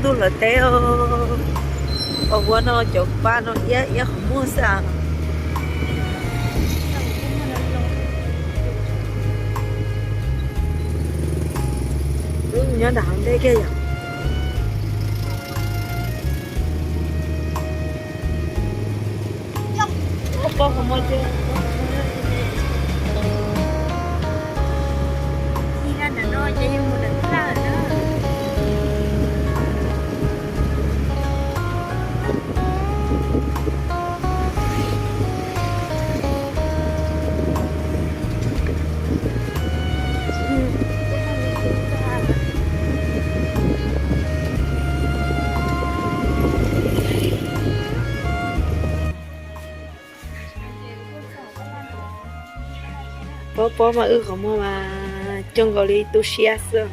Ntuj lawv teb os, ua no cov pab no iab iab qhov muag xwb as. Wb nyob nram hauv ntej kiag yom. Ua pob qhov muag. Pob pob mas wb qhov muag mas coj nkaus li tu siab xwb.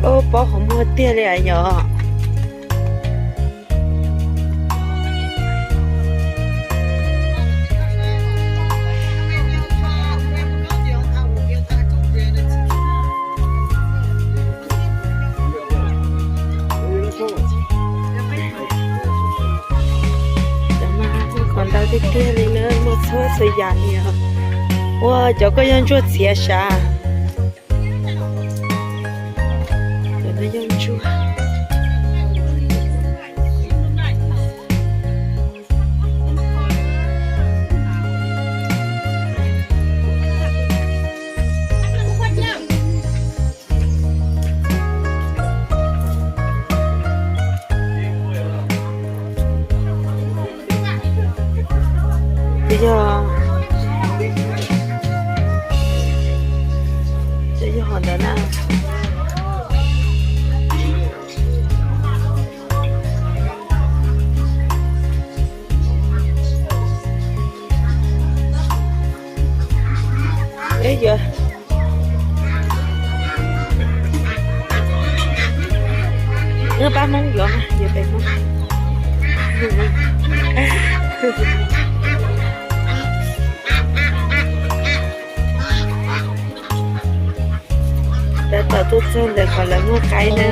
Ua pob qhov muag tiag li yom. Cov mas kuj ntau tiag tiag li na, muaj txhua txhua yam li os. Ua cov koj yog ntsuag txiav sav. Cov no yog ntsuag. Ces yog, ces yog hom ntawd na. Eb, yuav, wb pab Hmoob yuav, yuav pem Hmoob. Tab tom tuaj txog ntawm qhov lawv muag qaib na.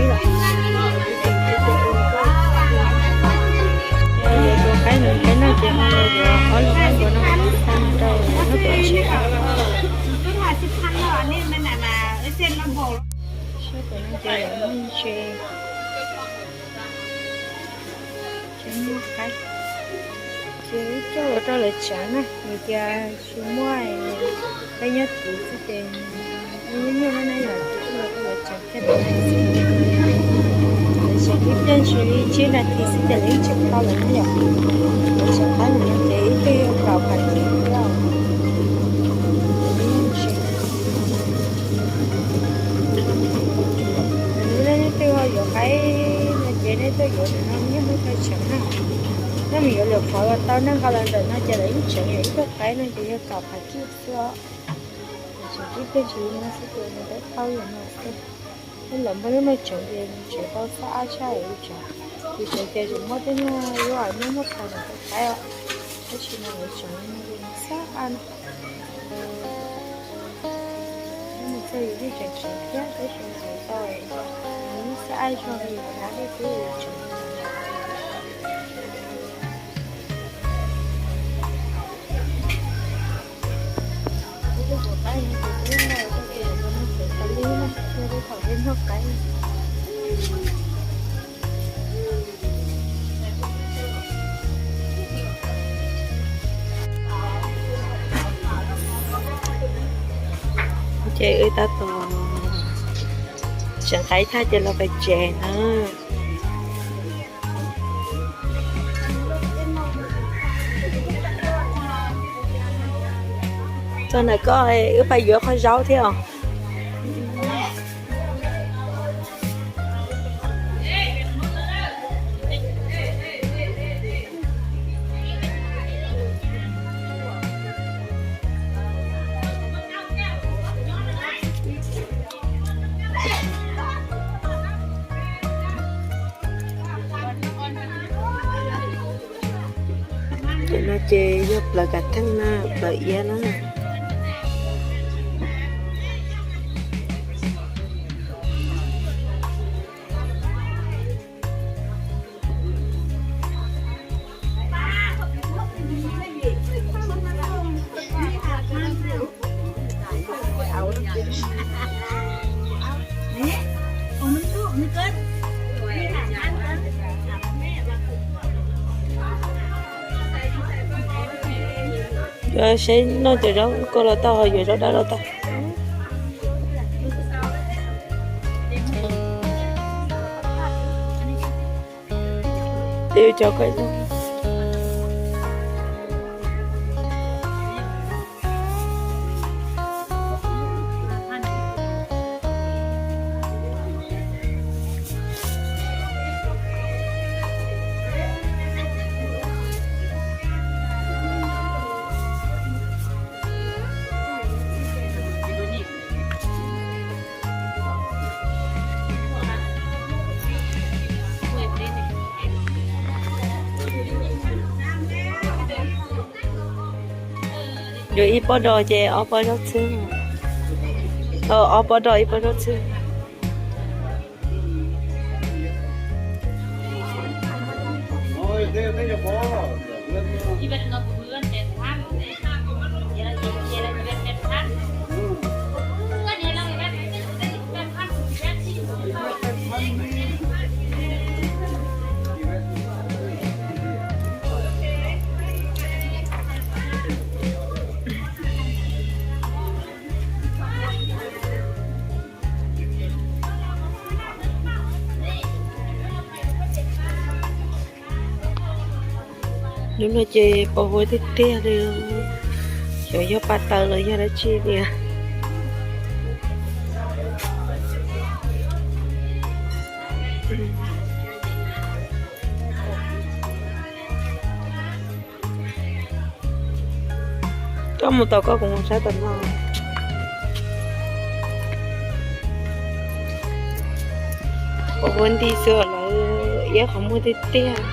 Yuav tus qaib no, qaib no ces ho yuav ob lub qaib npua no xa rau lub tuam tsev. Sab tom no ces lawv muaj ntses, tsis muaj qaib, ces wb coj los rau lawv tsev na, vim tias tsis muaj, peb nyob tid xwb ces nyuaj nyuaj na, yog ces wb los rau lawv tsev thiaj tau xwb. Lawv tsev ib pliag ntshis li tsib nas this xwb ces lawv yeej tseem tau lawm na yom. Lawv tsev qaib no ces ib tug yog kaum phav kib thiab. Lub, nej leej twg ho yuav qaib no ces nej tuaj yuav no, nyob hauv chaw tseem na. Nyob mus yuav lwm qhov los tau, nej nqa los ntawm no ces lawv yeej tseem, yog ib tug qaib no ces yog kaum phav kib xwb os. Tseem ib pliag ntshis li no xwb ces nws tau tau yam no xwb. Tej lawv npaj lub no tseem ces tseem tau xab ab tshaj li tsev. Yus tsev ces tseem muaj tej nyuag lub, muaj muaj tau ntawm tus qaib os. Tab sis mas lawv tseem li no ces xab ab na. Nws txog yus yeej tseem tseem thiab, tab sis tseem tau, nws xab ab zog li yus dab dej twb tseem. Ib tug puas qaib no ces twb noj tau tias no ces tau li no, yog li thaum peb noj qaib. Ces wb tab tom tseem qaib thaj ces los pem tsev na. Txog ntawm koj wb pais yuav qhov zaub thiab os. Cov no ces yog plawv kav theej na, plawv iab na. Yuav saib noj cov zaub kua los tau, ho yuav zaub dawb los tau. Twb cov koj ib tug. Yuav ib pob dos ces ob pob zaub txhwb. Ob pob dos ib pob zaub txhwb. Hnub no ces pos huab tiag tiag li, xyov yog pa taws los yog dab tsi tiag. Koj mus tom koj, kuv mus saib tom no. Pos huab nti xwb lawv iab qhov muag tiag tiag.